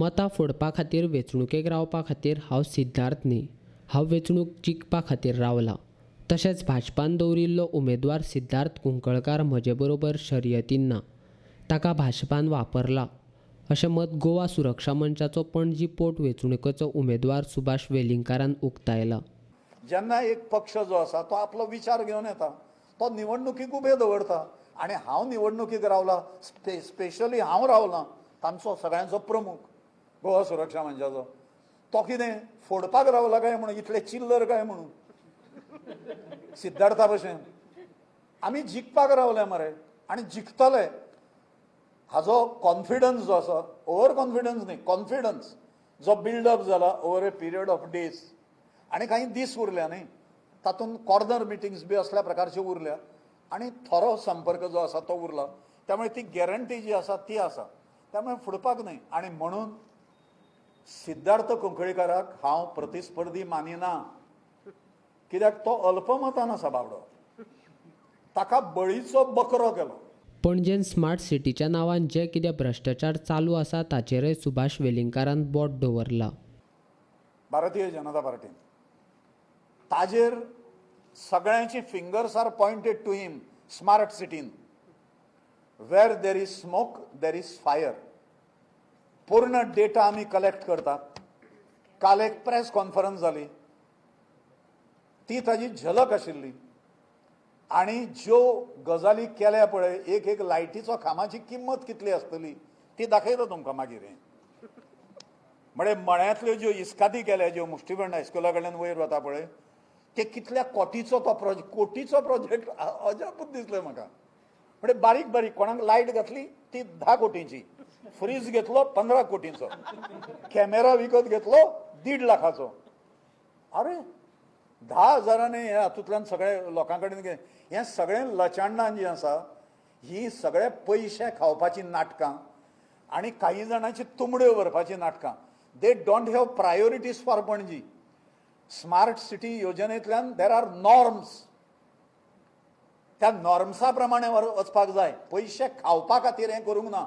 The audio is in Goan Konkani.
मतां फोडपा खातीर वेंचणुकेक रावपा खातीर हांव सिद्धार्थ न्ही, हांव वेंचणूक जिखपा खातीर रावलां. तशेंच भाजपान दवरिल्लो उमेदवार सिद्धार्थ कुंकळकार म्हजे बरोबर शर्यतीन ना. ताका भाजपान वापरला, अशें मत गोवा सुरक्षा मंचाचो पणजी पोट वेंचणुकेचो उमेदवार सुभाष वेलिंगकारान उक्तायलां. जेन्ना एक पक्ष जो आसा तो आपलो विचार घेवन येता, तो निवडणुकीक उबे दवरता आनी हांव निवडणुकीक रावला, स्पेशली हांव रावलां तांचो सगळ्यांचो प्रमुख गोवा सुरक्षा मंचाचो, तो कितें फोडपाक रावला काय म्हणून, इतले चिल्लर काय म्हणून सिद्धार्था भशेन आमी जिखपाक रावले मरे आनी जिखतले. हाजो कॉन्फिडन्स जो आसा, ओवर कॉन्फिडन्स न्ही, कॉन्फिडन्स जो बिल्डअप जाला over a period of days, आनी काही दीस उरल्या न्ही, तातूंत कॉर्नर मिटिंग्स बी असल्या प्रकारच्यो उरल्या आनी थोरो संपर्क जो आसा तो उरला, त्यामुळे ती गॅरंटी जी आसा ती आसा, त्यामुळे फुडपाक न्ही. आनी म्हणून सिद्धार्थ कुंकळीकाराक हांव प्रतिस्पर्धी मानिना, कित्याक तो अल्पमतान आसा बाबडो, ताका बळीचो बकरो केलो. पणजेन स्मार्ट सिटीच्या नांवान जे कितें भ्रश्टाचार चालू आसा ताचेरय सुभाष वेलिंगकारान बोट दवरला. भारतीय जनता पार्टीन ताजेर सगळ्यांची fingers are pointed to him. Smart सिटीन where there is smoke there is fire. पूर्ण डेटा आमी कलेक्ट करतात. काल एक प्रेस कॉन्फरन्स जाली, ती ताजी झलक आशिल्ली आनी ज्यो गजाली केल्या पळय, एक एक लायटीचो खांबाची किंमत कितली आसतली ती दाखयता तुमकां मागीर. म्हळ्यार मळ्यांतल्यो ज्यो इस्कादी केल्या, ज्यो मुष्टिबंड हायस्कुला कडल्यान वयर वता पळय, ते कितल्या कोटीचो तो प्रोजेक्ट, कोटीचो प्रोजेक्ट, अजापूच दिसलें म्हाका. म्हणजे बारीक बारीक कोणाक लायट घातली ती 10 कोटींची, फ्रीज घेतलो 15 कोटींचो, कॅमेरा विकत घेतलो 1.5 लाखाचो. अरे 10 हजारांनी हे हातूंतल्यान सगळे लोकां कडेन हें सगळें लचांडां जीं आसा, ही सगळे पयशे खावपाचीं नाटकां आनी काही जाणांची तुमड्यो भरपाचीं नाटकां. They don't have priorities for Panaji. Smart city योजनेंतल्यान there are norms, त्या नॉर्म्सा प्रमाणे वचपाक जाय. पयशे खावपा खातीर हें करूंक ना.